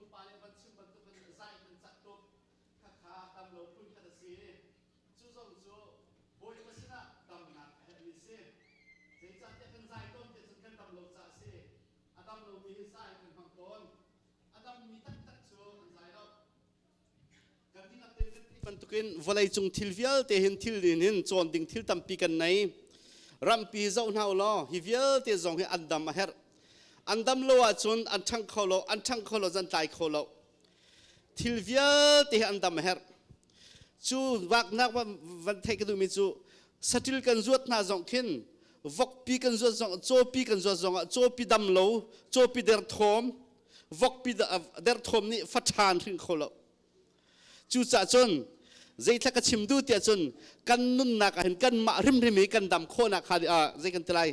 Upa le van chim bantukin zai kan cak tuk. Khakha dam lo phun khat a si. Cu zong cu Bawipa sinah damnak a herhmi si. Zeicahtiah kan zai tawn tiah cun kan dam lo caah a si. A dam lomi hi zai kan hmang tawn. A dammi taktak cu an zai lo. Kan dihlak tein kan theih bantukin vawleicung thil vialte hin thil din hin cawn ding thil tampi kan nei. Rampi zoh hna u law hi vialte zong hi an dam a herh. An dam lo ahcun an ṭhang kho lo, an ṭhang kho lo, zan tlai kho lo. Thil vialte hi an dam a herh. Cu vaknak van theih ka duhmi cu saṭil kan zuat hna zong khin vokpi kan zuat zong cawpi kan zuat zongah cawpi dam lo, cawpi derthawm, vokpi derthawm nih faṭhan hring kho lo. Cucaah cun zeithla ka chim duh tiah cun kan nunnak ah hin kanmah hrimhrim hi kan dam khawhnak hnga zei kan ti lai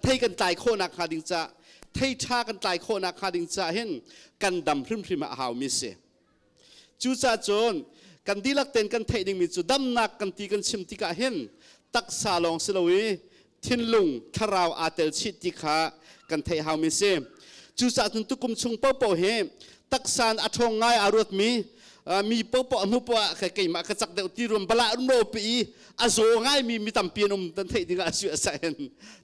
thei kan tlai khawhnak hnga ding caah thei ṭha kan tlai khawhnak hnga ding caah hin kan dam hrimhrim a haumi si. Cucaah cun kan dihlak tein kan theih dingmi cu damnak kan ti kan chim tikah hin taksa lawng si lo i thinlung thlarau aa tel chih ti kha kan theih haumi si. Cucaah cun tukum chung paohpaoh hi taksa in a ṭhawng ngai aa ruatmi mi paohpaoh a hmu poah ah keimah ka cak deuh ti ruam bala um lo pi i a zaw ngaimi mi tampi an um nan theih ding ah a si a sain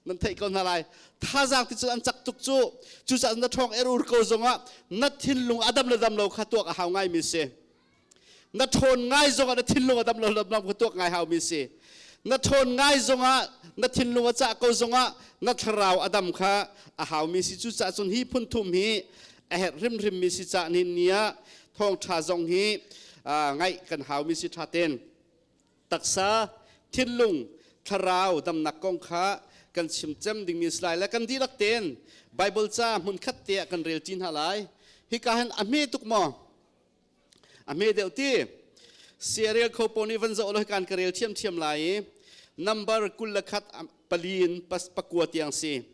nan theih ko hna lai. Thazaang ti cun an cak tuk cu. Cucaah na ṭhawng er ur ko zongah na thinlung a dam le dam lo kha tuak a hau ngaimi si. Na ṭhawn ngai zongah na thinlung a dam lo dam lo tuak ngai haumi si. Na ṭhawn ngai zongah na thinlung a cah ko zongah na thlarau a dam kha a haumi si. Cucaah cun hi phun thum hi a herh hrimhrimmi si cah ni ni ah thawngṭha zong hi ngaih kan haumi si ṭha ten. Taksa, thinlung, thlarau damnak kong kha kan chim cem dingmi si lai le kan dihlak tein Bible ca hmunkhat te ah kan rel ṭi hna lai. Hika hin a hme tuk maw? A hme deuh ti. Serial kho pawl nih van zoh law kan ka rel thiamthiam lai i number 21 pali in pas pakua tiang si.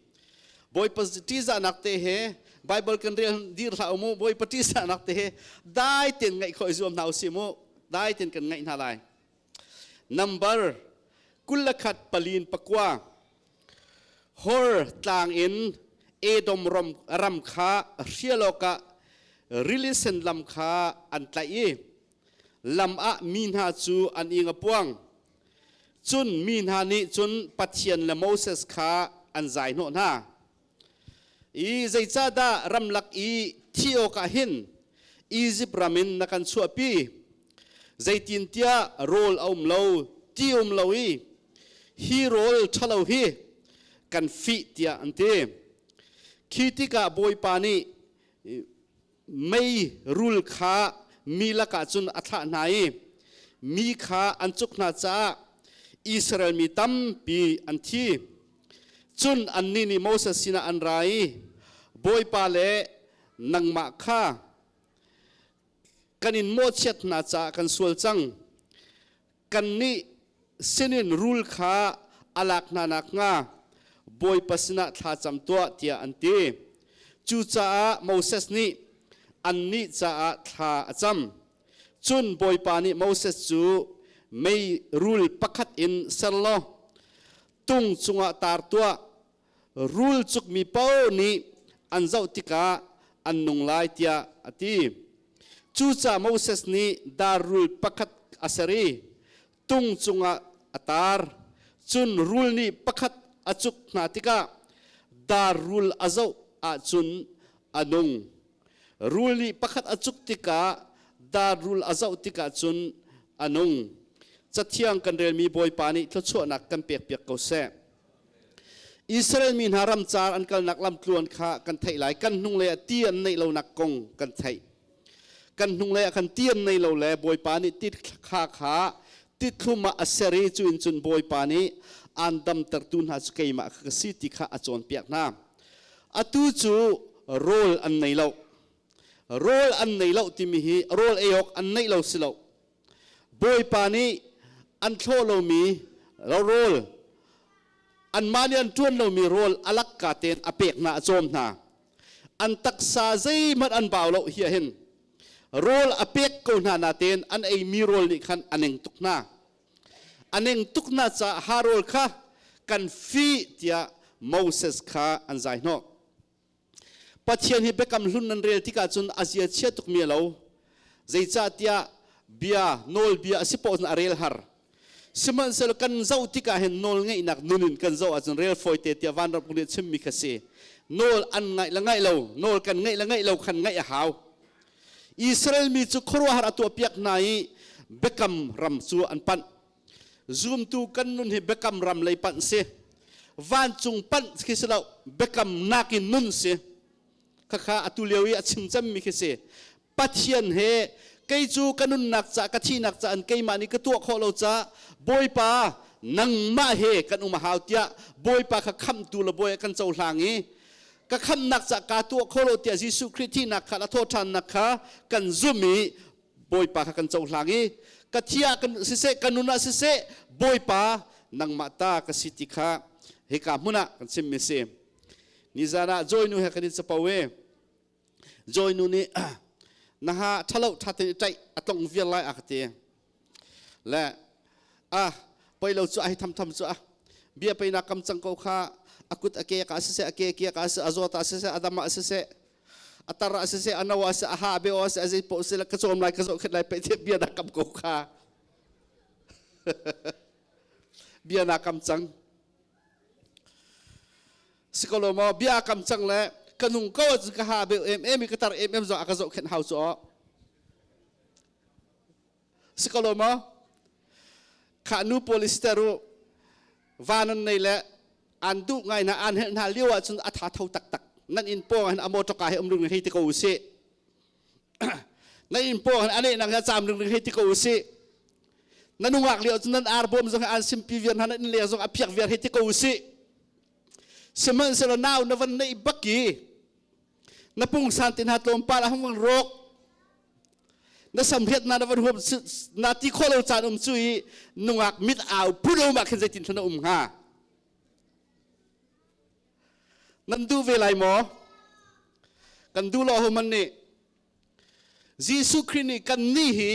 Bawipa ṭihzahnak te he Bible kan rel dir hlah u mu. Bawipa ṭihzahnak te he dai tein ngaih khawh i zuam hna u sih mu. Dai tein kan ngaih hna lai. Number 21 pali in pakua. Hor tlang in Edom ram kha hrial awkah rili sen lam kha an tlaih i lam ah mi hna cu an ing a puang. Cun mi hna nih cun Pathian le Moses kha an zai hnawh hna. I zeicahdah ramlak i thi awkah hin Izipt ram in na kan chuahpi? Zeitintiah rawl a um lo, ti um lo i hi rawl ṭhalo hi kan fih tiah an ti. Khi tikah Bawipa nih mei rul kha mi lakah cun a thlah hna i mi kha an cuk hna caah Israel mi tampi an thi. Cun annih nih Moses sinah an ra i Bawipa le nangmah kha kan in mawhchiat hna caah kan sual cang. Kannih sinin rul kha a lak hna nakhnga Bawipa sinah thla cam tuah tiah an ti. Cucaah Moses nih annih caah thla a cam. Cun Bawipa nih Moses cu mei rul pakhat in ser law tung cungah tar tuah. Rul cukmi paoh nih an zoh tikah an nung lai tiah a ti. Cucaah Moses nih dar rul pakhat a ser i tung cungah a tar. Cun rul nih pakhat a cuk hna tikah dar rul a zoh ahcun a nung. Rul nih pakhat a cuk tikah dar rul a zoh tikah cun a nung. Cathiang kan relmi Bawipa nih thluachuahnak kan pekpiak ko seh. Israel mi hna ramcar an kalnak lamtluan kha kan theih lai. Kan hnunglei ah ti an neih lonak kong kan theih. Kan hnunglei ah khan ti an nei lo le Bawipa nih ti kha kha tithlum ah a ser i cu in cun Bawipa nih aan damtertu hna cu keimah kha ka si ti kha a cawnpiak hna. Atu cu rawl an nei lo. Rawl an nei lo timi hi rawl ei awk an neih lo si lo. Bawipa nih an thlawh lomi rawl anmah nih an ṭuan lomi rawl a lakka tein a pek hna a cawm hna. An taksa zeihmanh an bau lo hi ahhin rawl a pek ko hna natein an eimi rawl nih khan a neng tuk hna. A neng tuk hna caah ha rawl kha kan fih tiah Moses kha an zai hnawh. Pathian hi biakam hlun nan rel tikah cun a zia chia tukmi a lo. Zeicahtiah bia nawlbia a si paoh cun a rel har. Sihmanhsehlaw kan zoh tikah hin nawl ngeihnak nun in kan zoh ahcun rel fawite tiah vanram nih a chimmi kha si. Nawl an ngaih le ngaih lo, nawl kan ngaih le ngaih lo khan ngaih a hau. Israel mi cu khuaruahhar a tuahpiak hna i biakam ram cu an panh. Zumtu kan nun hi biakam ram lei panh si. Vancung panh khi si lo, biakam nakin nun si. Khakha atu lio i a chim cemmi khi si. Pathian he kei cu ka nunnak ca ka thihnak ca an keimah nih ka tuah khawh lo ca Bawipa nangmah he kan um a hau tiah Bawipa kha khamhtu le bawi ah kan cohlang i ka khamhnak ca kaa tuah kho lo tiah Jesuh Khrih thihnak kha a thawhṭhannak kha kan zum i Bawipa kha kan cohlang i ka thi ah kan siseh ka nun ah siseh Bawipa nangmah ta ka si ti kha hika hmun ah kan chimmi si. Nizan ah Joy nu he kan i capo i Joy nu nih na ha ṭhalo ṭha tein i ṭaih a tlong vial lai a ka ti. Le a poi lo cu a hi tham tham cu a bia pei na kam cang ko kha a kut a ke ka siseh a ke kia ka siseh a zawt ah siseh a dam ah siseh a tar ah siseh a no ah siseh a ha be o siseh a zei poh siseh ka cawm lai ka zoh khet lai pe te bia na kam ko kha bia na kam cang Sikolo maw bia kam cang le ka nung ko ahcun ka ha beu em em i ka tar em em zong a ka zohkhenh hau cu aw. Sikolo maw kha nu police te ru van an nei le an duh ngai hna an helh hna lio ahcun a tha tho taktak nan inn pawng hin a motor ka he um ring hei ti ko usih na inn pawng hin a nehnak he caam ring ring hei ti ko usih na nungak lio cun nan ar bawm zong an simpi viar hna nan inn leng zong a phiak viar hei ti ko usih sihmanhsehlaw nau na van neih bak i na pungsan te hna tlawmpal a hung rawk na samriat na na van huam na ti khawh lo caan um cu i nungak mit au phulo ma khin zeitin thlan na um hnga Nan duh ve lai maw? Kan duh lo homan nih Jesuh Khrih nih kan nih hi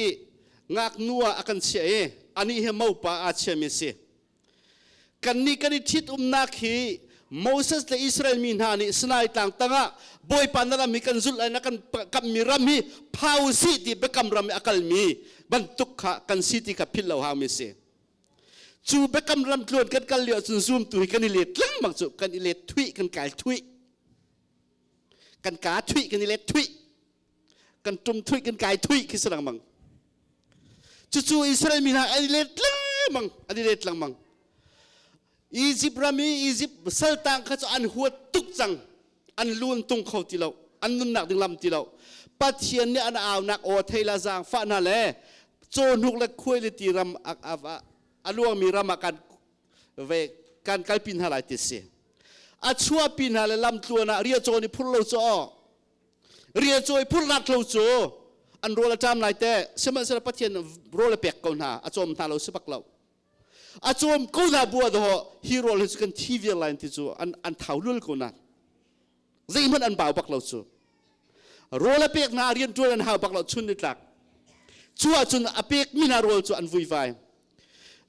ngaknu ah a kan chiah i anih hi mopa aa chiami a si. Kannih kan i ṭhit umnak hi Moses le Israel mi hna nih Sinai tlang tangah Bawipa na ram hi kan zulh lai na kan kammi ram hi phau sih ti biakam ram i a kalmi bantuk kha kan si ti kha philh lo haumi a si. Cu biakam ram tluan kan kal lio ahcun zumtu hi kan i let lengmang cu kan i let thui kan kai thui kan ka thui kan i let thui kan tum thui kan kai thui khi si lengmang cucu Israel mi hna an i let lengmang an i let lengmang Egypt ram i Egypt saltang kha cu an huat tuk cang an lu an tung kho ti lo an nunnak ding lam ti lo Pathian nih an aunak aw thei la zaang fah hna le cawhnuk le khuai le ti ram a luangmi ram ah kan ve kan kalpi hna lai ti si a chuahpi hna le lam tluan ah ria cawn i phur lo cu aw ria cawi phur lat lo cu an rawl a ṭam lai te sihmanhsehlaw Pathian rawl a pek ko hna a cawm hna lo si bak lo a cawm ko na bua do hi rawl hi cu kan thi viar lai ti cu an an thau lul ko na zeihmanh an bau bak lo cu rawl a pek na rian tuan an hau bak lo chun ni tlak cu ahcun a pek mi na rawl cu an vuivai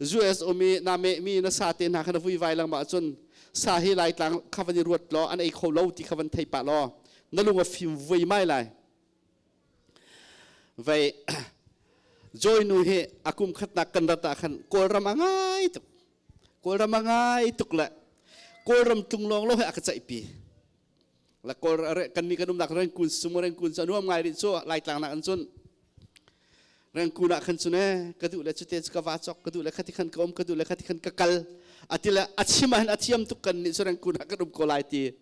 US umi na me mi na sa te hna khan a vuivai langma ahcun sa hi lai tlang kha van i ruat law an ei kho lo ti kha van thei pah law na lung a fim vui mai lai Vei Joy nu hi a kum khatnak kan rat ah khan Kawlram a ngai tuk. Kawlram a ngai tuk le Kawlram tlung lawng lo he a ka ceihpi. La Kawl kan ni kan umnak Rengkun sumo Rengkun cu a nuam ngai rih cu Laitlang nak an cun Rengkun ah khan cun e ka duh le cute cu ka va chok ka duh le khati khan ka um ka duh le khati khan ka kal ati le a chim ah hin a thiam tuk kan nih cu Rengkun ah kan um ko lai ti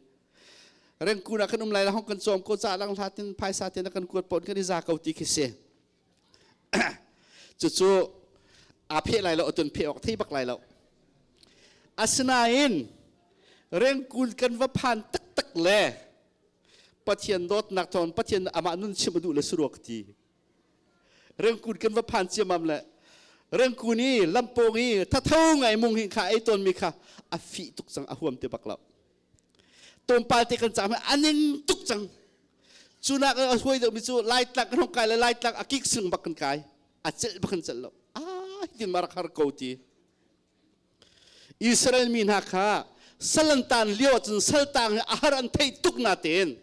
Rengkun ah kan um lai la hong kan cawm ko ca lang hlatin phaisa te na kan kuat pon kan i za ko ti khi si. Cucu aa pheh lai lo atun pheh awk thei bak lai lo. Asinain rengkun kan va phan taktak le Pathian dawtnak thawng Pathian amah nun chim a duh le suruak ti. Rengkun kan va phan ciamam le rengkun i lampawng i thatho ngai mung hi kha ei tawn mi kha a fih tuk cang a huam ti bak lo. Tlawmpal te kan cam a ning tuk cang. Cu nak a huai deuhmi cu Laitlang kan hong kai le Laitlang a kik sing bak kan kai. A celh bak kan celh lo. Ah, hitin ma rak har ko ti. Israel mi hna kha salantan lio ahcun saltang hi a har an theih tuk natein.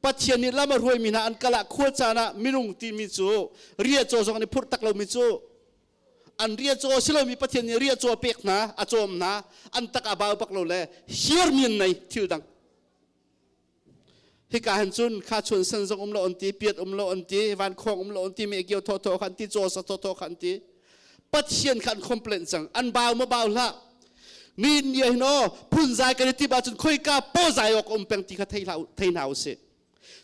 Pathian nih lam a hruaimi hna an kal ah khua caan ah minung timi cu riahcaw zong an i phurh tak lomi cu an riahcaw si lomi Pathian nih riahcaw a pek hna, a cawm hna, an tak a bau bak lo le hiarmi an nei thil dang. Hika hin cun kha chuan san zong um lo an ti, piat um lo an ti, vankhawng um lo an ti, mehkio thawthaw kha an ti, caw sa thawthaw kha an ti. Pathian kha an complain cang, an bau ma bau hlah. Ni ni hin aw phunzai kan i timh ahcun khoika paw zai awk um peng ti kha thei hlah thei hna usih.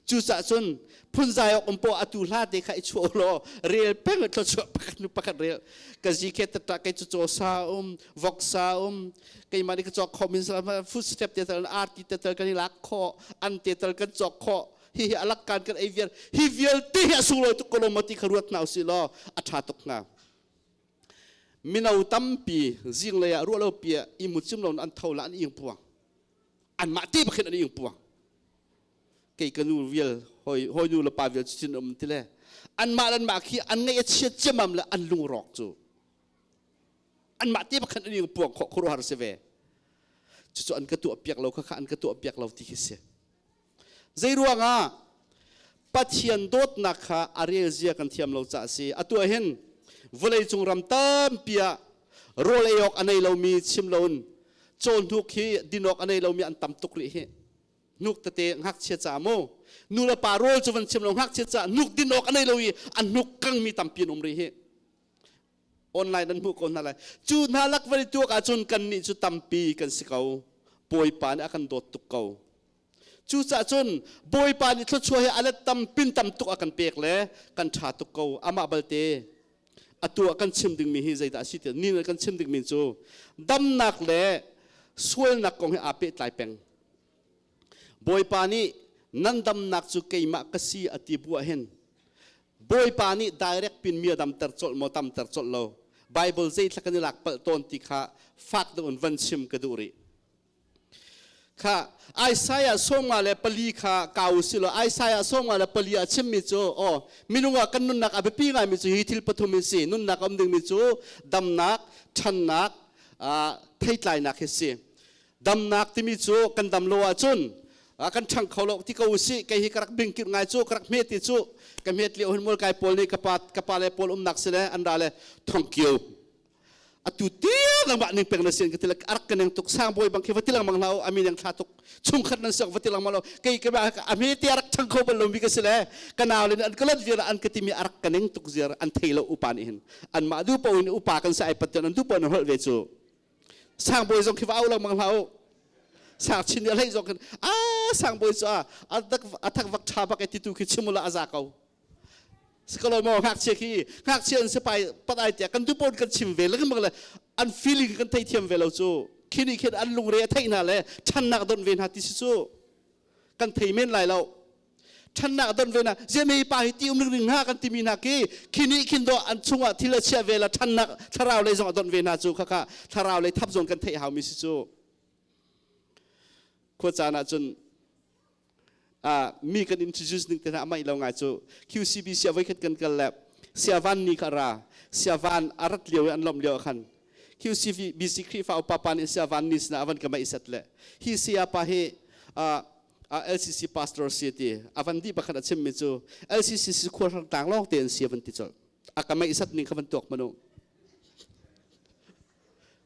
Cucaah cun phunzai awk um paw atu hla te kha i chuah law rel peng thluachuah pakhat nu pakhat rel ka zi ke tata kei cu caw sa um vok sa um keimah nih ka cawk kho min food step te tal arti te tal kan i lak khawh an te tal kan cawk khawh hi hi alak kan kan ei vial hi vialte hi a sunglawi tuk ko lo maw ti kha ruat hna usih law a ṭha tuk hnga. Mino tampi zinglei ah ruah lo pi ah i mucim lo an tho la an ing puang anmah te bakhin an ing puang kei ka nu vial hoi hoi nu le pa vial chin um ti le anmah le anmah khi an ngaih a chiat ciamam le an lungrawk cu anmah te bakhan an ing puang khawh khuaruahhar si ve. Cucu an ka tuah piak lo kha kha an ka tuah piak lo ti khi si. Zei ruangah? Pathian dawtnak kha a rel zia kan thiam lo caah si. Atu ah hin vawleicung ram tampi ah rawl ei awk a nei lomi chim loin cawhnuk hi din awk a nei lomi an tam tuk rih hi. Hnuk tete ngakchia ca mu nu le pa rawl cu van chim lo, ngakchia ca hnuk din awk a nei lo i an hnuk kangmi tampi an um rih hi. Online an hmuh ko hna lai. Cu hna lak van i tuak ahcun kannih cu tampi kan si ko. Bawipa nih a kan dawt tuk ko. Cucaah cun Bawipa nih thluachuah hi a let tam pin tam tuk a kan pek le kan ṭha tuk ko. Amah balte atu ah kan chim dingmi hi zeidah a si ti ni kan chim dingmi cu damnak le sualnak kong hi aa pehtlai peng. Bawipa nih nan damnak cu keimah ka si a ti bu ah hin Bawipa nih direct pin mi a damter colh maw tamter colh lo, Bible zeithla kan i lak palh tawn ti kha fak deuh in van chim ka duh rih. Kha Isaiah 54 kha kau si law Isaiah 54 ah chimmi cu aw minung ah kan nunnak a biapi ngaimi cu hi thil pathum in si. Nunnak a um dingmi cu damnak, ṭhannak, theitlainak hi si. Damnak timi cu kan dam lo ahcun kan ṭhang kho lo ti ko usih. Kei hi ka rak bingkirh ngai cu, ka rak hmet ti cu ka hmet lio hin mual kai pawl nih ka pa le pawl umnak si le an ra le thongkio atu tiang nangmah ning peng na sian ka ti le arak ka neng tuk. Sang bawi bang khi va ti lengmang hlah u, ami neng thla tuk, chungkhat nan siak va ti lengmang lo. Kei ka ame te arak chang kho bal lo mi ka si le ka nau le an ka lot vial an ka ti mi arak ka neng tuk ziar. An thei lo upa nih hin anmah du po in upa kan sa ai pat an du po an holh ve cu. Sang bawi zong khi va au lengmang hlah u, sang chin hlei zong khin a sang bawi cu a athak vak tha bak e ti tu khi chimula aza ko. Sikalo maw ngakchia khi ngakchia an sipai pat ai tiah kan dupawn kan chim ve lengmang le an feeling kan thei thiam ve lo cu. Khi nih khin an lungre a theih hna le ṭhannak don ve hna ti si cu kan thei men lai lo. Ṭhannak don ve hna ziame pa hi ti um ring hna kan timi hna khi khi nih khin do an chungah thil a chia ve la ṭhannak thlarau lei zong a don ve hna cu. Khakha thlarau lei thap zong kan theih hau mi si cu. Khua caan ah cun mi kan introduce ning te hna amai lo ngai cu. QCBC a voikhat kan kal le Siavan ni kha ra Siavan a rat lio i an lawmh lio ah khan QCBC Khrihfa upa pa nih Siavan ni sinah avan ka mai set le hi saya pa hi LCC pastor si ti avan di pakhat a chimmi cu LCC si khual hrang tang lawng te an si avan ti colh. A ka mai sat ning kha van tuak manu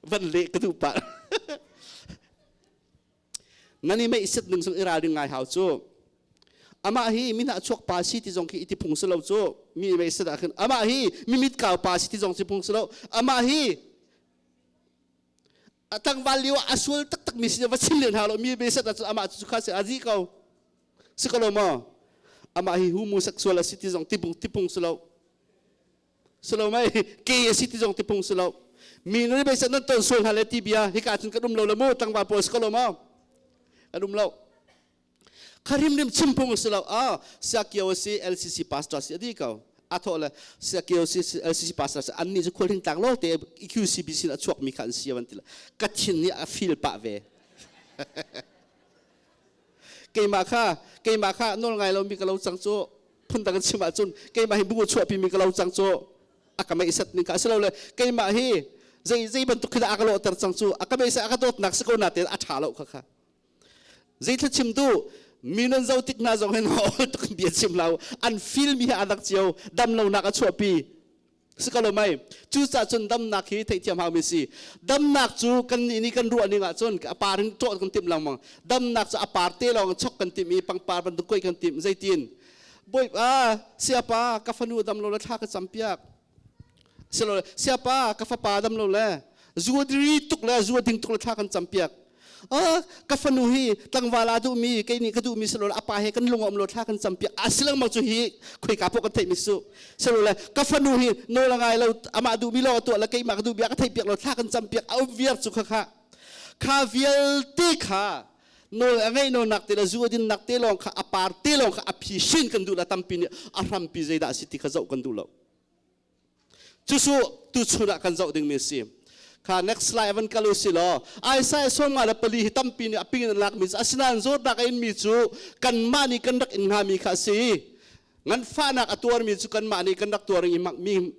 van le ka duh pa nan i meih set ning zong i ralring ngai hau cu. Amah hi mi hna chuak pa si ti zong khi iti phung si lo cu. Mi meih set ah khin amah hi mi mit kau pa si ti zong si phung si lo. Amah hi a tlangval lio a sual taktak mi si va chim len hau lo. Mi meih set ah cun amah cu kha si azi ko si ko lo maw? Amah hi homosexual a si ti zong ti phung si lo si lo mei ke a si ti zong ti phung si lo. Mi nan bei nan ton sual hna le ti bia hika cun kan um lo le mu tlangval pawl si ko lo maw? Kan um lo kharim rim chim phung si lo. A siakio si LCC pastor si adi ko a tho le siakio si LCC pastor si an ni cu khual hing tlang lo te QCB sin a chuak mi kha an si van ti ka thin nih a feel pah ve. Keimah kha keimah kha nawl ngai lo mi ka lo cang cu. Phundang in chim ahcun keimah hi bu chuahpi mi ka lo cang cu. A ka meih set ning kha si lo le keimah hi zei zei bantuk khi dah a ka lawhter cang cu. A ka meih set, a ka dawtnak si ko na te a ṭha lo kha kha zei thla chim tu. Mi nan zo tik hna zong hin ol tuk bia chim lo. An feel mi hi adak cio. Dam lonak a chuahpi. Si ko lo mei. Cucaah cun damnak hi theihthiam hau mi si. Damnak cu kan nih nih kan ruah ning ahcun a par in ṭawh kan timh lengmang. Damnak cu a par te lawng chok kan timh i pangpar bantuk kuai kan timh. Zeitin? Bawipa, siapa, ka fanu dam lo le thla ka campiak. Silo siapa, ka fapa dam lo le zuadri tuk le zuading tuk le thla kan campiak. Ah, ka fanu hi tlangval a duhmi, kei nih ka duhmi silo le apa he kan lung a um lo thla kan campiak. A si lengmang cu hi khoika poh kan theih mi su. Silo le ka fanu hi nawl a ngai lo, amah duhmi lawng a tuah le keimah ka duhmi a ka theihpiak lo thla kan campiak. A um viar cu kha kha. Kha vialte kha nawl a ngeih lonak te le zu a dinnak te lawng kha a par te lawng kha a phi shin kan duh la tampi nih a hrampi zeidah a si ti kha zoh kan duh lo. Cucu tuchun ah kan zoh dingmi a si. Kha next slide van kal u si law Isaiah 54 hi tampi nih a ping in an lakmi cu asinain zawtnak a inmi cu kanmah nih kan rak in hngami kha a si. Nganfahnak a tuarmi cu kanmah nih kan rak tuar i mi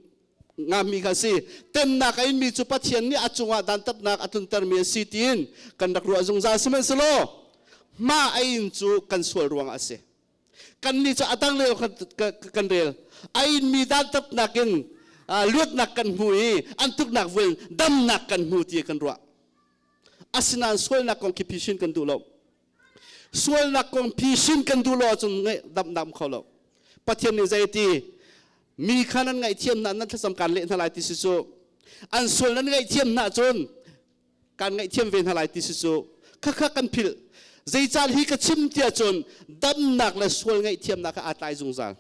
ngami kha a si. Temnak a inmi cu Pathian nih a cungah dantatnak a tluntermi a si tiin kan rak ruah zungzal. Sihmanhsehlaw hma a in cu kan sual ruangah a si. Kannih cu a dang leo kan rel. A inmi dantatnak in luatnak kan hmu i an tuknak vuin damnak kan hmu ti kan ruah. Asinain sualnak kong khi phishin kan duh lo. Sualnak kong phishin kan duh lo ahcun damnak kho lo. Pathian nih zei ti mi kha nan ngaihthiam hna nan thlacam kan leh hna lai ti si cu an sual nan ngaihthiam hna cun kan ngaihthiam ve hna lai ti si cu khakha kan philh. Zeical hi ka chim tiah cun damnak le sual ngaihthiamnak kha aa tlai zungzal.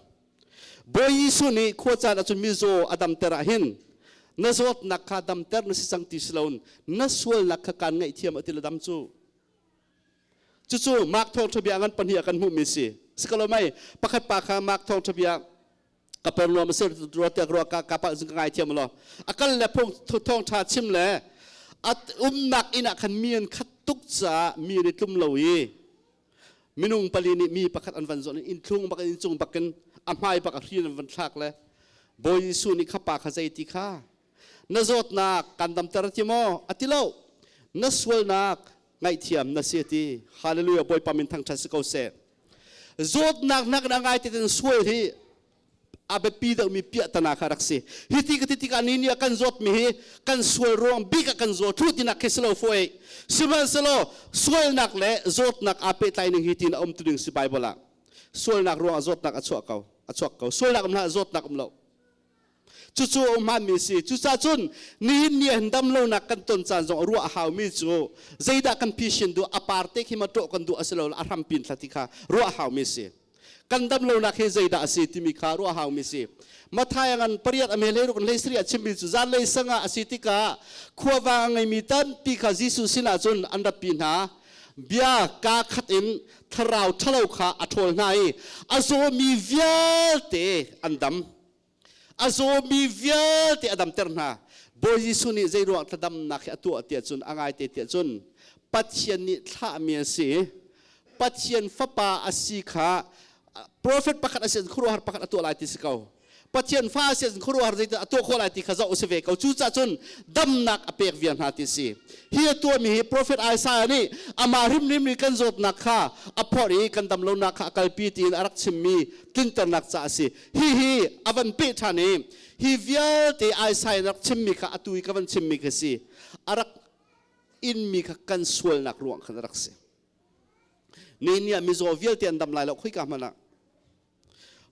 Bawi Jesuh nih khua caan ahcun mizaw a damter ah hin na zawtnak kha damter na si cang ti si loin na sualnak kha kaan ngaihthiam a ti le dam cu. Cucu Mark thawngṭha bia ngan pahnih ah kan hmuhmi si. Si ko lo mei? Pakhat pa kha Mark thawngṭha bia Kapernaum a si ruah ruah ka ka palh ka ngaithiam law a kal le phung thawngṭha chim le a umnak inn ah khan mi an khat tuk caah mi an i tlum lo i minung pali nih mi pakhat an van zawh in thlung bak in cung bakin a hmai bak a hri an van thlak le Bawi Jesuh nih kha pa kha zei ti kha na zawtnak kan damter ti maw a ti lo na sualnak ngaihthiam na si ti. Hallelujah. Bawipa min thangṭhat si ko seh. Zawtnak nak in a ngai te sual hi a biapi deuhmi piahtana kha rak si. Hi ti ka ti tikah ni ni ah kan zawtmi hi kan sual ruang bik ah kan zaw thlu tinak khi si lo fawi. Sihmanhsehlaw sualnak le zawtnak aa pehtlai ning hi tiin a um tu ding si Bible ah. Sualnak ruang ah zawtnak a chuah ko, a chuak ko. Sualnak um hlah zawtnak um lo. Cucu a hmaanmi si. Cucaah cun nihin ni ah hin damlonak kan ton caan zong ruah a haumi cu zeidah kan phisin duh, a parte khi ma ṭawh kan duh a si lo a hrampin thla ti kha ruah a haumi si. Kan damlonak hi zeidah a si timi kha ruah a haumi si. Matthai ngan pariat a me hlei ruk hlei sarih a chimmi cu zanlei sangah a si tikah khuavang a ngeimi tampi kha Jesuh sinah cun an ratpi hna. Bia kaa khat in thlarau ṭhalo kha a ṭhawl hna i a zawmi vialte an dam. A zawmi vialte a damter hna. Bawi Jesuh nih zeiruang thladamnak hi a tuah tiah cun a ngaite tiah cun Pathian nih thlahmi a si. Pathian fapa a si kha prophet pakhat a si khuaruahhar pakhat a tuah lai ti si ko. Pathian fa a si khuaruahhar zeitin a tuah khawh lai ti kha zoh a si ve ko. Cucaah cun damnak a pek viar hna ti si. Hi a tuahmi hi prophet Isaiah nih amah hrimhrim nih kan zawtnak kha a phorh i kan damlonak kha a kalpi tiin a rak chimmi tlinternak ca a si. Hihi a van peh ṭhan i hi vialte Isaiah rak chimmi kha atu i ka van chimmi khi si. A rak inmi kha kan sualnak ruang khan a rak si. Ni ah mizaw vialte an dam lai lo khoika hmanh ah.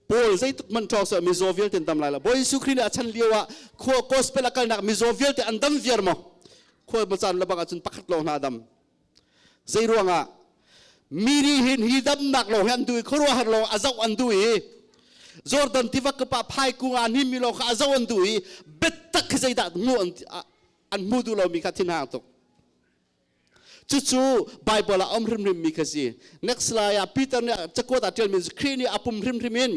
Paul zeituk hmanh ṭhawng seh mizaw vialte an dam lai lo. Bawi Jesuh Khrih nih a chan lio ah khua gospel a kalnak mizaw vialte an dam viar maw? Khua caan lebang ahcun pakhat lawng hna a dam. Zei ruangah? Mi nih hin hi damnak lawng hi an duh i khuaruahhar lawng a zoh an duh i Jordan tiva kapa phaikung ah hnim mi lawng kha a zoh an duh i biatak khi zeidah hmu an hmu duh lomi kha thinhang tuk. Cucu Bible ah um hrimhrim mi kha si. Next slide ah Peter nih cakuat ah ṭialmi cu Khrih nih a pum hrimhrim in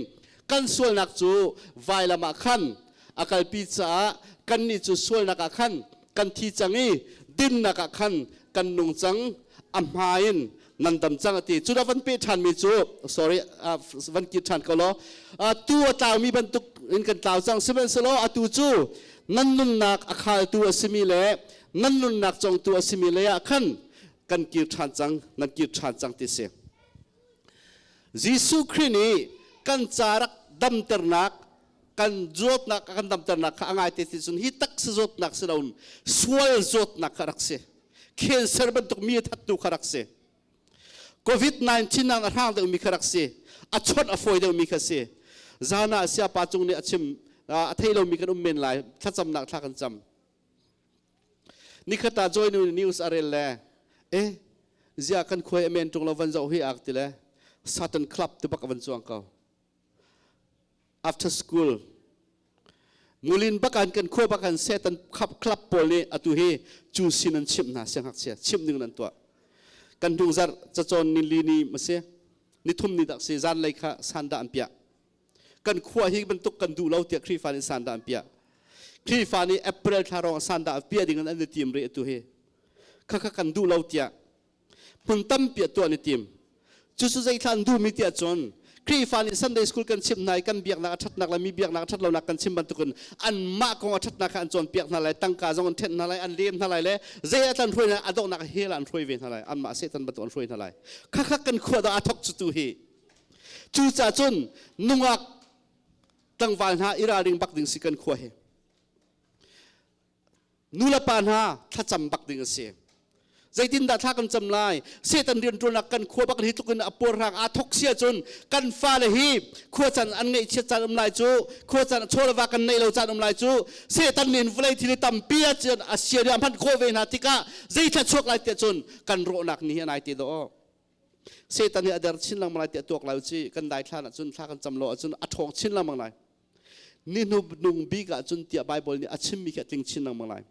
kan sualnak cu vailam ah khan a kalpi caah kannih cu sualnak ah khan kan thi cang i dinnak ah khan kan nung cang, a hma in nan dam cang a ti. Cu dah van peh ṭhanmi cu, sorry, van kir ṭhan ko law, tu a tlaumi bantuk in kan tlau cang. Sihmanhsehlaw atu cu nan nunnak a khaltu a simi le nan nunnak congtu a simi lei ah khan kan kir ṭhan cang, nan kir ṭhan cang ti si. Jesuh Khrih nih kan ca rak damternak, kan zawtnak a kan damternak kha a ngai te ti cun hi taksa zawtnak si loin sual zawtnak kha rak si. Cancer bantuk mi a thattu kha rak si. COVID-19 nang a hrang deuhmi kha rak si. A chawnh a fawi deuhmi kha si. Zan ah siapa cung nih a chim, a thei lomi kan um men lai, thlacamnak thla kan cam. Nikhat ah Joy nu news a rel le eh zia kan khuai amen tung lo van zoh hi ak ti le Satan Club ti bak van chuang ko. After school Ngulin bakan kan khua bakan Satan Club pawl nih atu hi cu sin an chimh hna siangngakchia chimh ning nan tuah. Kan hnung zarh cacawn ni li ni masi nithum ni dak si zan lei kha sanda an piah. Kan khua hi bantuk kan duh lo tiah Khrihfa nih sandah an piah. Khrihfa nih April thla rong sandah piah ding an i tim rih atu hi. Khakha kan duh lo tiah hmun tampi a tuah an i tim. Cucu zeithla an duhmi tiah cun Khrihfa nih Sunday school kan chimh hna i kan biaknak a ṭhatnak le mi biaknak a ṭhat lonak kan chim bantukin anmah kong a ṭhatnak kha an cawnpiak hna lai, tangka zong an ṭhenh hna lai, an lem hna lai le zei ah an hruai hna, a donghnak hell ah an hruai ve hna lai, anmah Satan bantuk an hruai hna lai. Khakha kan khua dah a thok cu tu hi. Cucaah cun nungak tlangval hna i ralring bak ding si kan khua hi. Nulepa hna thlacam bak ding a si. Zeitindah thla kan cam lai? Satan rianṭuannak kan khua bak hi tluk in a puarhrang aa thok si ahcun kan fale hi khua caan an ngaihchiat caan um lai cu, khua caan chawleva kan neih lo caan um lai cu, Satan nih vawlei thil hi tampi a a sia a hman khawh ve hna tikah zei thla chuak lai tiah cun kan rawhnak ni hi a nai te dawh. Satan hi a der chin lengmang lai tiah tuak lai u kan dai thlan ahcun thla kan cam lo ahcun a ṭhawng chin lengmang lai. Ni hnu nung bik ahcun tiah Bible nih a chimmi khi a tling chin lengmang lai.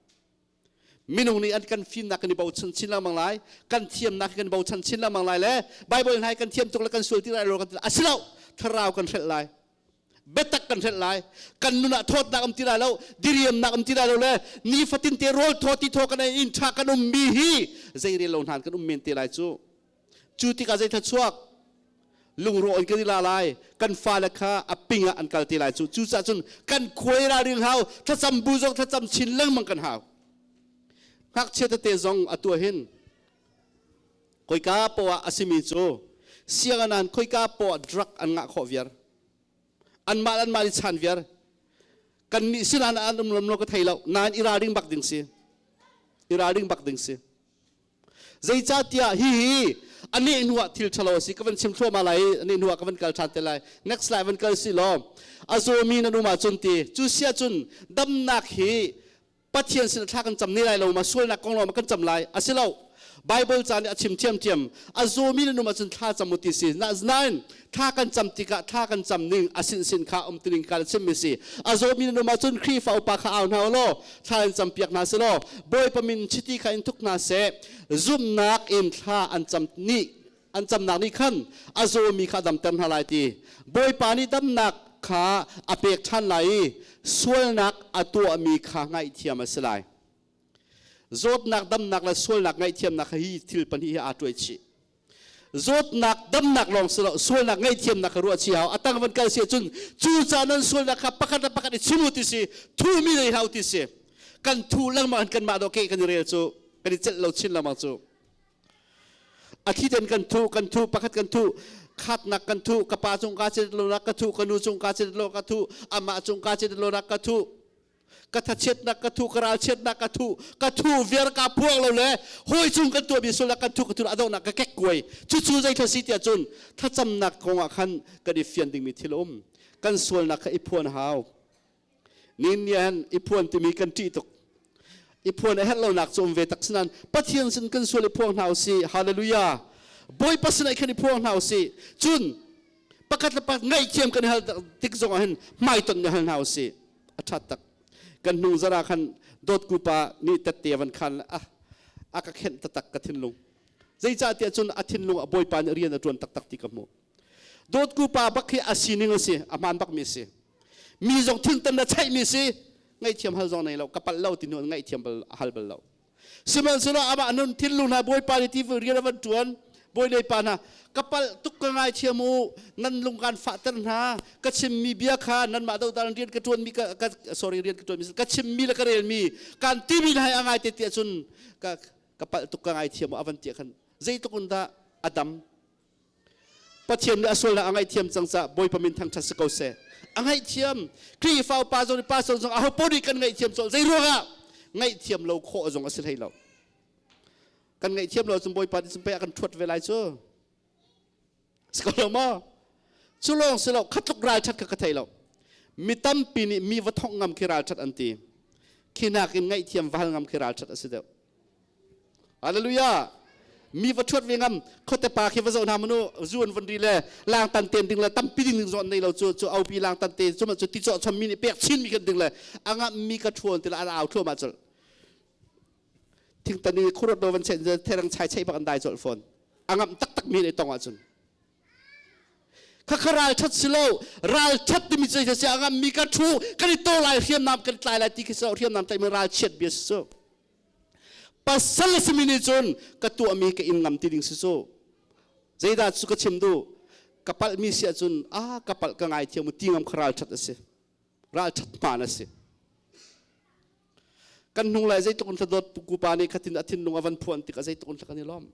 Minung nih an kan fimnak kan i bochan chin lengmang lai, kan thiamnak kan i bochan chin lengmang lai le Bible hna kan thiam tuk le kan sual ti lai lo kan ti a si lo thlarau kan hrelh lai. Biatak kan hrelh lai. Kan nun ah thawtnak um ti lai lo, diriamnak um ti lai lo le nifatin te rawl thaw ti thaw kan ei inn ṭha kan um mi hi zei rel lo hnan kan um men te lai cu. Cu tikah zei thluachuak lungrawh in kan i la lai. Kan fale kha a ping ah an kal te lai cu. Cucaah cun kan khuai ralring hau, thlacam bu zong thlacam chin lengmang kan hau. Ngakchia tete zong atu ah hin khoika poah a simi cu sianginn ah khoika poah drug an ngah khawh viar. Anmah anmah i chan viar. Kan nih sinan an um lom lo ka thei lo. Nain i ralring bak ding si. I ralring bak ding si. Zeicahtiah hihi a neh hnu ah thil ṭhalo a si. Ka van chim thluahmah lai i a neh hnu ah ka van kal ṭhan te lai. Next slide van kal si law a zawmi nan um ahcun ti cu sia cun damnak hi Pathian sin thla kan cam ne lai lo ma sualnak kong lawng ma kan cam lai a si lo. Bible ca nih a chim ṭhiamṭhiam a zawmi nan um ahcun thla cam u ti si. Nain thla kan cam tikah thla kan cam ning a sinsin kha um tining kha chimmi si. A zawmi nan um ahcun Khrihfa upa kha au hna u law thla in campiak hna seh law Bawipa min chiti kha in thuk hna seh. Zumhnak in thla an cam nih an camnak nih khan a zawmi kha a damter hna lai ti. Bawipa nih damnak kha a pek ṭhan lai i sualnak a tuahmi kha ngaihthiam a si lai. Zawtnak damnak le sualnak ngaihthiamnak hi thil pahnih hi aa tuai chih. Zawtnak damnak lawng si lo sualnak ngaihthiamnak kha ruah chih hau. A tang van kal si ahcun cu ca nan sualnak kha pakhat le pakhat i chim u ti si, thumi nei hau ti si. Kan thu lengmang kan mah do ke kan i rel cu kan i celh lo chin lengmang cu. A thi ten kan thu kan thu pakhat kan thu khatnak kan thu ka pa cung ka chet lo nak ka thu ka nu cung ka chet lo ka thu amah cung ka chet lo nak ka thu ka thachiatnak ka thu ka ralchiatnak ka thu ka thu viar ka phuang lo le hawi cung kan tuahmi sulnak kan thu ka thu adonghnak ka kek kuai cucu zei thla si tiah cun thlacamnak kong ah khan kan i fian dingmi thil a um kan sualnak kha i phuan hau nin ni han i phuan timi kan ṭih tuk i phuan a herh lonak cu um ve tak sinan Pathian sin kan sual i phuang hna usih hallelujah Bawipa sinah khan i phuang hna usih cun pakhat le pakhat ngaihthiam kan hal tik zong ah hin hmaiton kan hal hna usih a ṭhat tak kan hnung zara khan dawtku pa nih tette van khan ah a ka khenh taktak ka thinlung zeicahtiah cun a thinlung a bawipa nih rian a ṭuan taktak ti ka hmuh dawtku pa bak hi a sining a si a hmaan bakmi a si mi zong thintan na chaihmi si ngaihthiam hal zong nei lo ka palh lo ti hnu ngaihthiam bal hal bal lo Sihmanhsehlaw amah nun thinlung hna Bawipa nih ti rian a van ṭuan. Bawi lei pa hna, ka palh tuk ka ngaithiam u, nan lung kaan fahter hna. Ka chimmi bia kha nanmah dohdal rian ka ṭuanmi ka, ka sorry rian ka ṭuanmi ka chimmi le ka relmi kaan timi hna hi a ngai te ti ahcun ka ka palh tuk ka ngaithiam u a van ti khan zeitluk in dah a dam. Pathian nih a sualnak a ngaihthiam cang caah Bawipa min thangṭhat si ko seh. A ngaihthiam. Khrihfa upa zong nih pastor zong aho paoh nih kan ngaihthiam colh. Zei ruangah ngaihthiam lo khawh zong a si hlei lo. Kan ngaihthiam lo cun Bawipa nih cun pei a kan ṭhuat ve lai cu. Si ko lo maw? Cu lawng si lo, khatluk ralṭhat kha ka thei lo. Mi tampi nih mi va thongh ngam khi ralṭhat an ti. Khi nakin ngaihthiam va hal ngam khi ralṭhat a si deuh. Hallelujah! Mi va ṭhuat ve ngam khuate pa khi va zoh hna manu zu an von ri le lang tan ten ding le tampi ding ding zawn nei lo cu cu aupi lang tan te cu cu ti cawh chom mi nih pek chin mi kan ding le a ngam mi ka ṭhuan ti le an au thluahmah colh. Thingtan i khurot do van chen therang chai chei bak an dai colh fawn. A ngam taktak mi ne tong ahcun. Khakha ral ṭhat si lo ral ṭhat timi cu si a ngam mi ka ṭhu kan i to lai hriamnam kan tlai lai ti khi si lo hriamnam tlaih mi ral chiat bia si cu. Pasal a simi nih cun ka tuahmi ka in ngam ti ding si cu. Zeidah cu ka chim duh? Ka palhmi si ahcun ah ka palh ka ngaithiam mu ti ngam kha ralṭhat a si. Ralṭhat hmaan a si. Kan hnung lai zeitluk in thladawt pupa nih khatin a thinlung a van phuan tikah zeitluk in kan i lawm.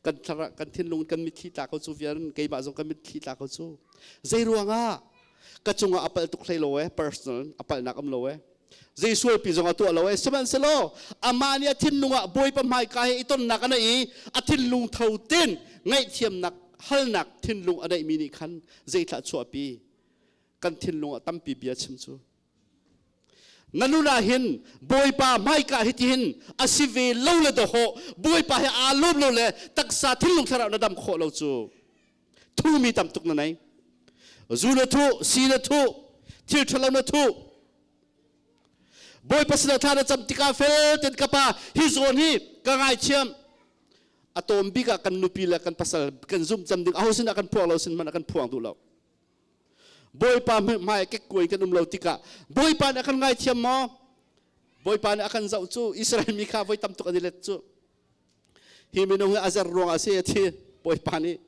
Kan thlara kan thinlung kan mitthli tla ko cu viar in keimah zong kan mitthli tla ko cu. Zei ruangah ka cungah a palh tuk hlei lo eh personal a palhnak um lo eh zei sualpi zong a tuah lo eh sihmanhsehlaw amah nih a thinlung ah Bawipa hmaika he i tonnak a neih i a thinlung tho ten ngaihthiamnak halnak thinlung a neihmi nih khan zeithlah chuahpi kan thinlung ah tampi bia chim cu na nun ah hin Bawipa hmaika hitihin a si ve lo le dawhawh Bawipa he aa lawm lo le taksa thinlung thlarau na dam khawh lo cu thumi tam tuk na nei zu na thu si na thu thil ṭhalo na thu Bawipa sinah thla na cam tikah fel ten ka pa hi zawn hi ka ngaithiam a tawm bik ah kan nupi le kan pasal kan zumh cam ding aho sinah kan phuang lo sin hmanh ah kan phuang duh lo Bawipa hmai kekkuai kan um lo tikah Bawipa nih a kan ngaithiam maw Bawipa nih a kan zoh cu Israel mi kha voi tam tuk an i let cu Hi minung hi a zer ruangah a si a thi. Bawipa nih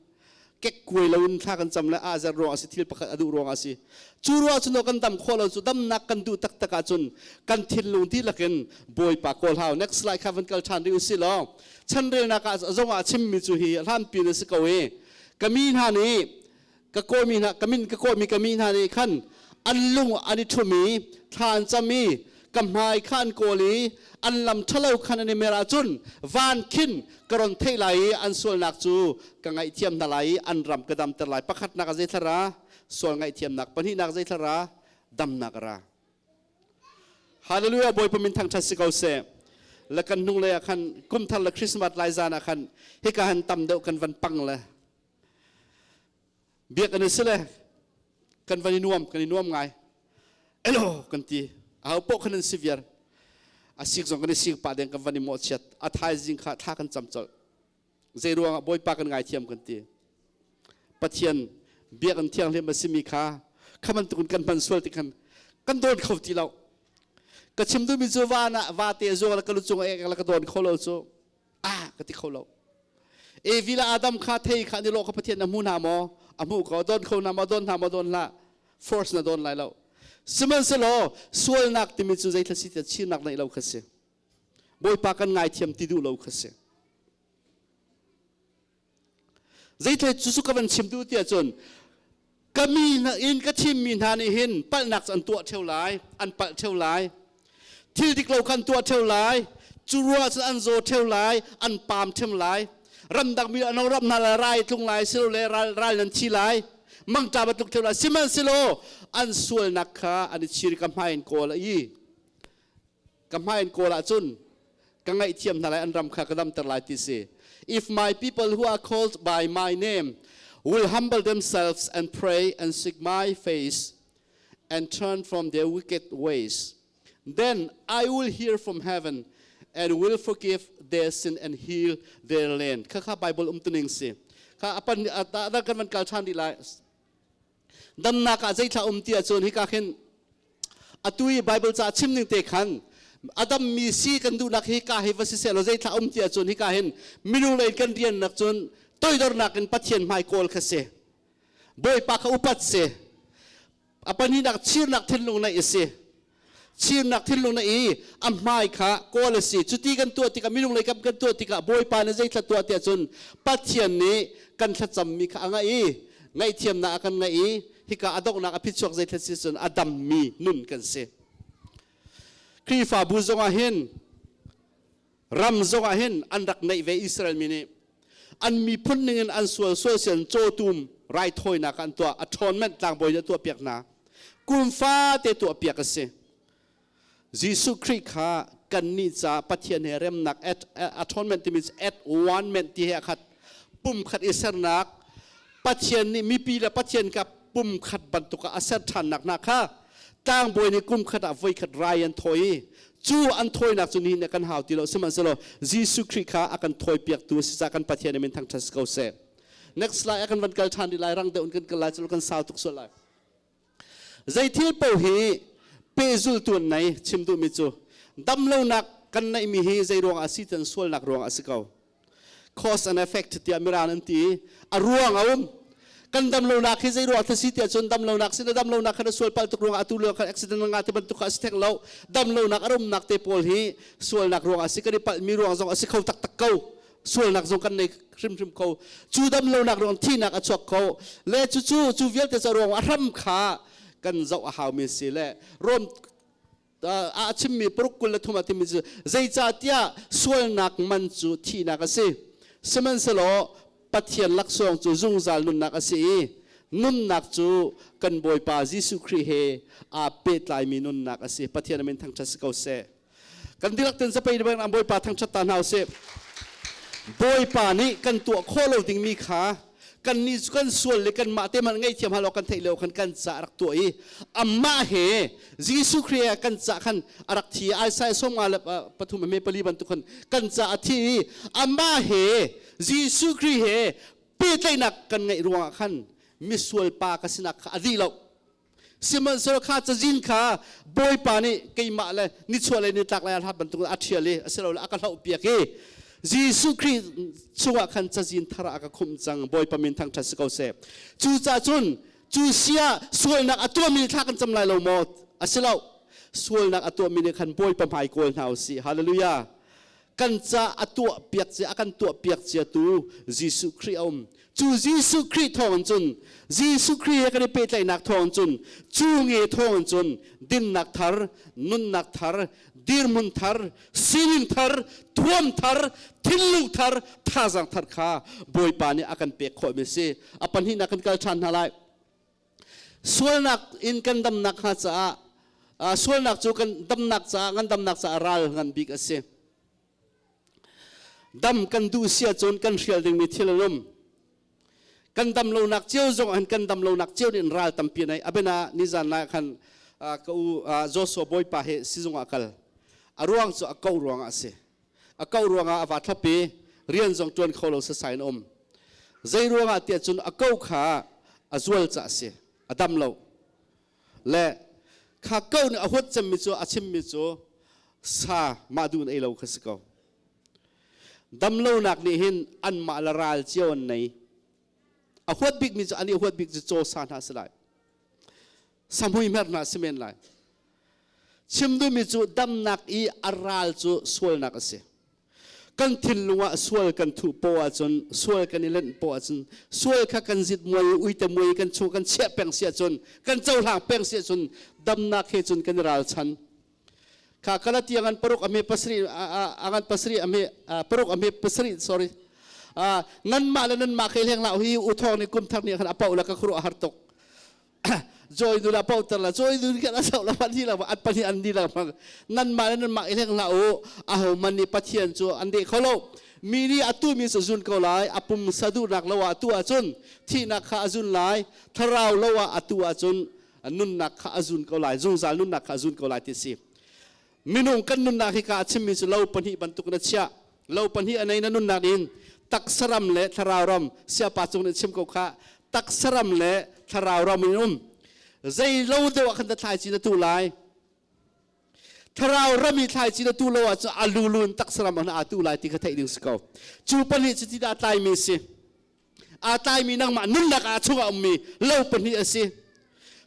kekkuai loin thla kan cam le a zer ruangah a si thil pakhat a duh ruangah a si. Cu ruah cun kan dam khawh lo cu damnak kan duh taktak ahcun kan thinlung dihlak in Bawipa kawl hau. Next slide kha van kal ṭhan rih usih law chanrelnak ah zongah chimmi cu hi hlanpi na si ko i ka mi hna nih ka kawmi hna ka min ka kawmi ka mi hna nih khan an lung an i ṭhum i thla an cam i ka hmai kha an kawl i an lam ṭhalo khan an i mer ahcun van khin ka ron theih lai i an sualnak cu ka ngaihthiam hna lai i an ram ka damter lai. Pakhatnak ah zeithla ra? Sual ngaihthiamnak. Pahnihnak zeithla ra? Damnak a ra. Hallelujah Bawipa min thangṭhat si ko seh. Le kan hnung lei ah khan kumthar le Christmas lai zan ah khan hika han tam deuh kan van pang le Biakinn a si le kan van i nuam, kan i nuam ngai. Elo kan ti. Aho poh khan an si viar. A sik zong kan i sik pah deng kan van i mawhchiat. A thaizing kha thla kan cam colh. Zei ruangah Bawipa kan ngaithiam kan ti. Pathian biakinn thianghlim a simi kha kha bantukin kan hman sual ti khan kan dawn kho ti lo. Ka chim duhmi cu van ah vate zuang le ka lu cung ah ek le ka dawn kho lo cu. Ah ka ti kho lo. Evi le Adam kha thei kha an i lawh kha Pathian na hmu hna maw? A hmu ko. Don kho hna maw? Don hna maw? Don hlah. Force na don lai lo. Sihmanhsehlaw sualnak timi cu zeithla si tiah chirnak neih lo kha si. Bawipa kan ngaithiam ti duh lo kha si. Zeithla cu ka van chim duh tiah cun ka mi in ka thimmi hna nih hin palhnak cu an tuah ṭheo lai, an palh ṭheo lai. Thil dik lo kha an tuah ṭheo lai. Cu ruah cun an zaw ṭheo lai, an paam ṭhem lai. Ramdang mi an ram hna le rai tlung lai silole ral, ral nan thi lai. Mangṭam a tluk ṭheo lai. Sihmanhsehlaw an sualnak kha an i chir i ka hmai in kawl i ka hmai in kawl ahcun ka ngaihthiam hna lai an ram kha ka damter lai ti si if my people who are called by my name will humble themselves and pray and seek my face and turn from their wicked ways then I will hear from heaven and will forgive their sin and heal their land kha kha bible umtuning si kha apan da kan van kal than di lai damnak ah zeithla um ti ahcun hika khin atu i Bible ca chim ning te khan adam mi si kan duhnak hi ka hi va si seh law zeithla um ti ahcun hika hin minung lei kan riannak cun toidornak in Pathian hmai kawl kha si Bawipa kha upat si a pahnihnak chirnak thinlung neih a si chirnak thinlung na i a hmai kha kawl a si cuti kan tuah tikah minung lei kam kan tuah tikah Bawipa nih zeithla tuah tiah cun Pathian nih kan thlacammi kha a ngaih i Ngaihthiamnak a kan ngeih i hika a donghnak a phichuak zeithil si cun a dammi nun kan si. Khrihfabu zongah hin ram zongah hin an rak neih ve. Israel mi nih an miphun ningin an sual sual sian cawtum raithawinak an tuah, atonement tlangbawi nih a tuah piak hna, kum fate tuah piak a si. Jesuh Khrih kha kannih ca Pathian he remnak, atonement timi at one ment ti he a khat, pum khat i sernak, Pathian nih mipi le Pathian ka pum khat bantuk ah a ser ṭhannak hna kha tlangbawi nih kum khat ah voikhat rai an thawi i cu an thawinak cu nihin kan hau ti lo. Sihmanhsehlaw Jesuh Khrih kha a kan thawipiaktu a si caah kan Pathian min thangṭhat si ko seh. Next slide a kan van kal ṭhan rih lai. Rang deuh in kan kal lai cu, kan sau tuk sual lai. Zei thil paoh hi pehzultu an nei. Chim duhmi cu damlonak kan neihmi hi zei ruangah a si tan sualnak ruangah a si ko. Cause and effect tiah Mirang an ti. A ruang a um. Kan damlonak hi zei ruang si tiah cun damlonak sin damlonak khan sual pal tuk ruangah atu lio khan accident nga te bantuk kha a si theng lo. Damlonak a umnak te pawl hi sualnak ruangah a si, kan i palhmi ruang zong a si kho taktak ko, sualnak zong kan nei hrimhrim ko. Cu damlonak ruang thihnak a chuak ko le cucu cu vialte ca ruang a hram kha kan zoh a haumi si le Rom a chimmi paruk 23 ah timi cu zeicahtiah sualnak man cu thihnak a si, sihmanhsehlaw Pathian laksawng cu zungzal nunnak a si i nunnak cu kan Bawipa Jesuh Khrih he aa pehtlaimi nunnak a si. Pathian min thangṭhat si ko seh. Kan dihlak ten zapei bang an Bawipa thangṭhat ta hna usih. Bawipa nih kan tuah khawh lo dingmi kha kan nih cu kan sual le kan mah te man ngaihthiam hal kan theih lo khan kan ca rak tuah i amah he Jesuh Khrih he kan ca khan a rak thi. Isaiah 53 ame 4 bantuk khan kan ca a thi i amah he, Jesuh Khrih he pehtlaihnak kan ngeih ruangah khan misual pa ka sinak kha a dih lo. Sihmanhsehlaw kha cazin kha Bawipa nih keimah le nichuah le nitlak lei a hlat bantuk a ṭhial i asilole a ka hlohpiak i Jesuh Khrih chungah khan cazin thar ah a ka khumh cang. Bawipa min thangṭhat si ko seh. Cucaah cun cu sia sualnak a tuahmi thla kan cam lai lo maw? Asilo, sualnak a tuahmi nih khan Bawipa hmai kawl hna u sih. Hallelujah! Kan ca a tuah piak cia, a kan tuah piak ciatu Jesuh Khrih a um. Cu Jesuh Khrih thawng cun, Jesuh Khrih he kan i pehtlaihnak thawng cun, cu nge thawng cun dinnak thar, nunnak thar, dirhmun thar, sining thar, thuam thar, thinlung thar, thazaang thar kha Bawipa nih a kan pek khawh mi si. A pahnihnak kan kal ṭhan hna lai. Sualnak in kan damnak hnga caah, sualnak cu kan damnak caah, ngandamnak caah ral ngan bik a si. Dam kan duh si ahcun kan hrial dingmi thil an um. Kan dam lonak cio zong an kan dam lonak cio nih ral tampi nei. Abena nizan lai khan ka u Joshua Bawipa he sizung ah kal. A ruang cu a ko ruang ah a si. A ko ruangah a va thlop i rian zong ṭuan kho lo sasai in um. Zei ruangah tiah cun a ko kha a zual ca a si, a dam lo. Le kha ko nih a huat cemmi cu, a chimmi cu sa mah duh in ei lo kha si ko. Damlonak nih hin anmah le ral cio an nei. A huat bikmi cu, an i huat bik cu caw sa hna si lai, samhui hmer hna si men lai. Chim duhmi cu damnak i a ral cu sualnak a si. Kan thinlung ah sual kan thuh poh ahcun, sual kan i lenh poh ahcun, sual kha kan zit muai i uite muai kan chung kan chiah peng si ahcun, kan cohlang peng si ahcun damnak he cun kan i ralchan. Kha Galatia ngan 6 a hme 7, a ngan 7 a hme 6 a hme 7, sorry, nanmah le nanmah khe hleng hlah. Hi u thawng nih kum thar nih khan a pauh la ka khuruah har tuk. Joy nu la pau ter la joy nu kan asau la pan hi la an pan hi an ni la mang. Nanmah le nanmah i hleng hlah u. Aho man nih Pathian cu an deh kho lo. Mi nih atu mi cu zun ko lai. A pum saduhnak lo ah atu ahcun thihnak kha a zun lai, thlarau lo ah atu ahcun nunnak kha a zun ko lai, zungzal nunnak kha a zun ko lai ti si. Minung kan nunnak hi ka a chimmi cu lo pahnih bantuk na chiah. Lo pahnih a nei na nunnak in, taksaram le thlarau ram. Siapa cung nih chim ko kha, taksaram le thlarau ram in um. Zei lo deuh ah khan na thlai ci na tu lai? Thlarau ram i thlai ci na tu lo ahcun a lulu in taksaram ah aa tu lai ti kha theih ding si ko. Cu pahnih cu ti dah tlaimi si? Aa tlaimi nangmah nunnak ah chungah ummi lo pahnih a si.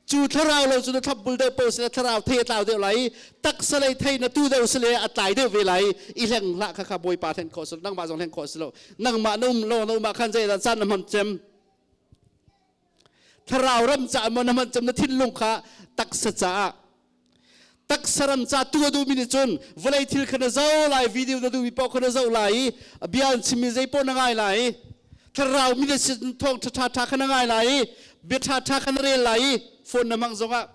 Cu thlarau lo cu na thlopbul deuh paoh sile thlarau thei a tlau deuh lai i taksa lei thei na tu deuh sile a tlai deuh ve lai. I hleng hlah. Kha kha Bawipa hlen khawh si lo, nangmah zong hlen khawh si lo. Nangmah na um lo na um ah khan zeidah caan na hman cem? Thlarau ram caah maw na hman cem na thinlung kha taksa caah? Taksa ram ca tu a duhmi nih cun vawlei thil kha na zoh lai, video na duhmi paoh kha na zoh lai i bia an chimmi zei paoh na ngai lai i thlarau mi na sin thawng ṭha ṭha kha na ngai lai i bia ṭha ṭha kha na rel lai i phone na hmang zongah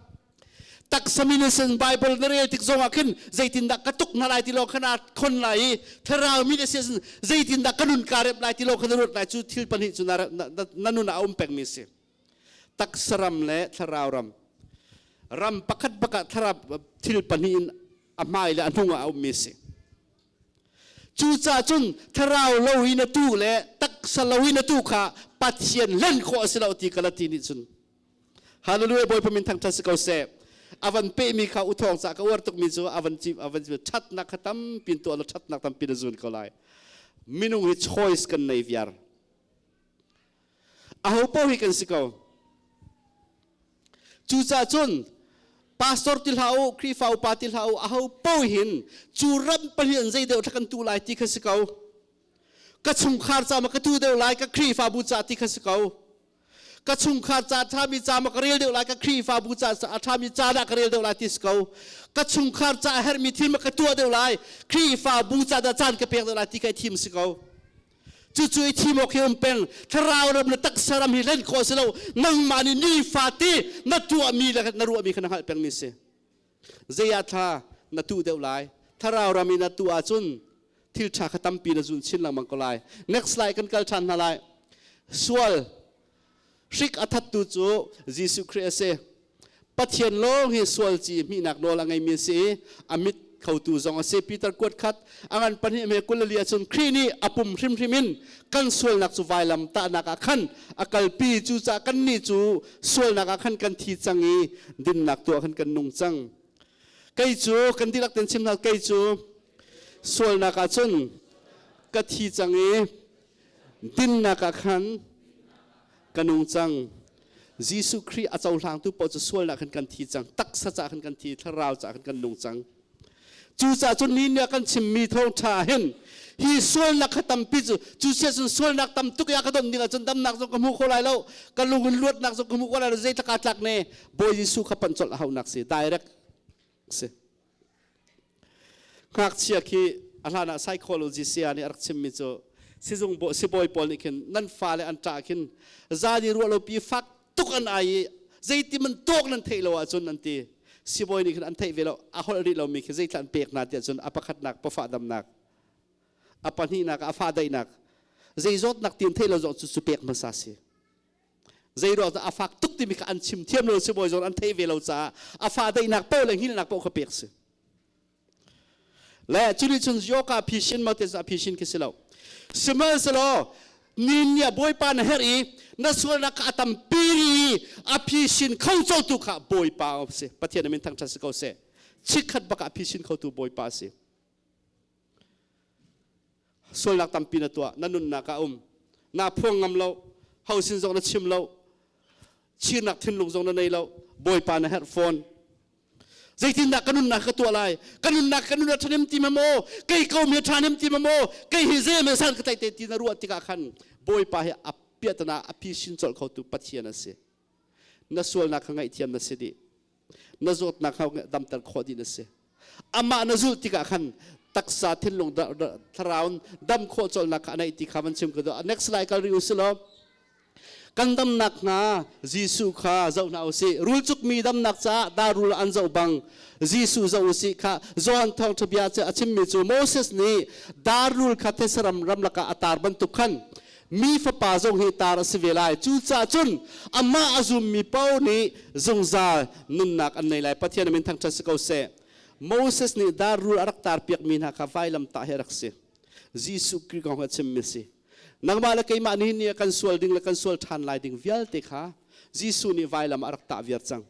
taksa mi na sin Bible na rel tik zongah khin zeitindah ka tuk hna lai ti lawng kha naa khon lai i thlarau mi na sin zeitindah ka nun kaa rep lai ti lawng kha na ruat lai. Cu thil pahnih cu na nun ah a um pengmi a si. Taksa ram le thlarau ram, ram pakhat bakah thlarau thil pahnih in a hmai le a hnung ah a ummi a si. Cucaah cun thlarau lo in a tu le taksa lo in a tu kha Pathian hlen khawh a si lo ti Galati nih cun. Hallelujah, Bawipa min thangṭhat si ko seh. Avan pehmi kha uthawng ca ka uar tukmi cu avan cip avan cip ṭhatnak kha tampi tuah la, ṭhatnak tampi na zun ko lai. Minung hi choice kan nei viar. Aho paoh hi kan si ko. Cucaah cun pastor ti hlah u, Khrihfa upa ti hlah u, aho paoh hin cu ram pahnih an zei deuh thla kan tu lai ti kha si ko. Ka chungkhar ca ma ka tu deuh lai, ka Khrihfabu ca ti kha si ko. Ka chungkhar ca ṭhami ca ma ka rel deuh lai, ka Khrihfabu ca a ṭhami ca dah ka rel deuh lai ti si ko. Ka chungkhar ca a herhmi thil ma ka tuah deuh lai, Khrihfabu ca dah caan ka pek deuh lai ti kha i thim si ko. Cucu i thim awk hi um peng. Thlarau ram le taksa ram hi hlen khawh a si lo. Nangmah nih nifate na tuahmi le na ruahmi kha na hngalh pengmi si. Zei ah thla na tuh deuh lai? Thlarau ram i na tuh ahcun thil ṭha kha tampi na zun chin lengmang ko lai. Next slide kan kal ṭhan hna lai. Sual hrik a thattu cu Jesuh Khrih a si. Pathian lawng hi sual ci hmihnak nawl a ngeimi a si i a mit khotu zong a si. Peter kuat khat a ngan pahnih me 24 ahcun Khrih nih a pum hrimhrim in kan sualnak cu vailam tahnak ah khan a kalpi. Cucaah kannih cu sualnak ah khan kan thi cang i dinnak tuah khan kan nung cang. Kei cu kan dihlak ten chim hna, kei cu sualnak ah cun ka thi cang i dinnak ah khan ka nung cang. Jesuh Khrih a cohlangtu paoh cu sualnak khan kan thi cang, taksa ca khan kan thi, thlarau ca khan kan nung cang. Cucaah cun ni nih a kan chimmi thawngṭha hin hi sualnak kha tampi cu cu sia cun sualnak tam tuk ya ka don ding ahcun damnak zong ka hmu kho lai lo, ka lung in luatnak zong ka hmu kho lai lo, zei tlak aa tlak ne? Bawi Jesuh kha panh colh a haunak si, direct si. Ngakchia khi a hlan ah psychology saya nih a rak chimmi cu sizung sibawi pawl nih khin nan fale an ṭah khin zani ruah lo pi fak tuk an ai i zeiti man tawk nan theih lo ahcun an ti. Sibawi nih khin an theih ve lo, a holh rih lomi khi zeithla an pek hna tiah cun a pakhatnak pafa damnak, a pahnihnak a fa daihnak, zei zawtnak ti an theih lo zong cu cu pek hmasa si. Zei ruang a fak tuk timi kha an chim thiam lo, sibawi zong an theih ve lo caah a fa daihnak paoh le hngilnak paoh kha pek si. Le cu nih cun yoga phishin ma te phishin khi si lo. Sihmanhsehlaw ni nih Bawipa na herh i na sualnak kha a tampi i a phishin kho cotu kha Bawipa a si. Pathian min thangṭhat si ko seh. Chikkhat bak ah phishin khotu Bawipa a si. Sualnak tampi na tuah, na nunnak ah um, na phuang ngam lo, ho sin zong na chim lo, chirnak thinlung zong na nei lo, Bawipa na herh fawn. Zeitindah ka nunnak ka tuah lai? Ka nunnak ka nun a ṭhahnem ti ma maw? Kei ko mi a ṭhahnem ti ma maw? Kei hi zei me san ka tlaih te ti na ruah tikah khan Bawipa hi a piahtana a phisin colh khotu Pathian a si. Na sualnak kha ngaihthiam na si dih. Na zawtnak kha damter khawh dih na si. Amah na zulh tikah khan taksa, thinlung, thlarau dam khawh colhnak kha a neih ti kha van chim ka duh. Next slide kal rih u si law. Kan damnak hnga Jesuh kha zoh hna usih. Rulcukmi damnak caah darul an zoh bang Jesuh zoh usih kha Johan thawngṭha bia cu a chimmi cu Moses nih darul kha thesaram ramlak ah a tar bantuk khan mi fapa zong hi tar a si ve lai. Cucaah cun amah a zummi paoh nih zungzal nunnak an nei lai. Pathian min thangṭhat si ko seh. Moses nih darul a rak tarpiakmi hna kha vailamtah hi a rak si. Jesuh Khrih kong a chimmi a si. Nangmah le keimah nihin ni ah kan sual ding le kan sual ṭhan lai ding vialte kha Jesuh nih vailam ah a rak tah viar cang.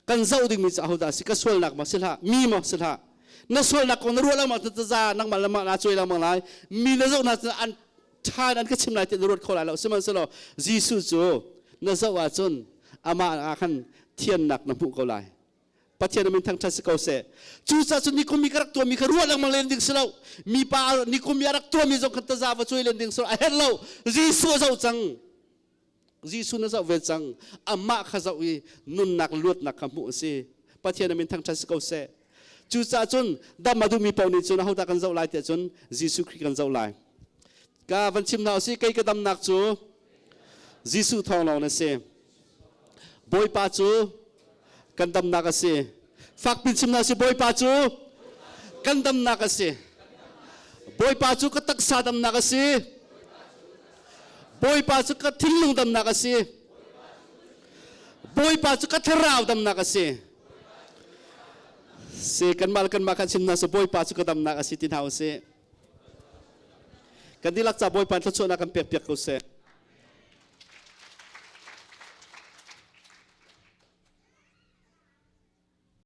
Kan zoh dingmi cu ahodah a si? Ka sualnak maw si hlah? Mi maw si hlah? Na sualnak kong na ruah lengmang cu za nangmah le mah naa cuai lengmang lai. Mi na zoh hna cu an ṭhan an ka chim lai ti na ruat kho lai lo. Sihmanhsehlaw Jesuh cu na zoh ahcun amah ah khan thiannak na hmuh ko lai. Pathian min thangṭhat si ko seh. Cucaah cun nikum i ka rak tuahmi kha ruah lengmang len ding si lo. Mipa nikum i a rak tuahmi zong khan taza va cuai len ding si lo. A herh lo. Jesuh a zoh cang. Jesuh na zoh ve cang. Amah kha zoh i nunnak luatnak kha hmuh a si. Pathian a min thangṭhat si ko seh. Cucaah cun dam a duhmi paoh nih cun ahodah kan zoh lai tiah cun Jesuh Khrih kan zoh lai. Ka van chim hna usih, kei ka damnak cu Jesuh thawng lawng na si. Bawipa cu kan damnak a si. Fakpin chim hna si Bawipa cu kan damnak a si. Bawipa cu ka taksa damnak a si. Bawipa cu ka thinlung damnak a si. Bawipa cu ka thlarau damnak a si. Si kanmah le kanmah khan chim hna seh Bawipa cu ka damnak a si ti hna usih. Kan dihlak ca Bawipa thluachuahnak kan pek piak ko seh.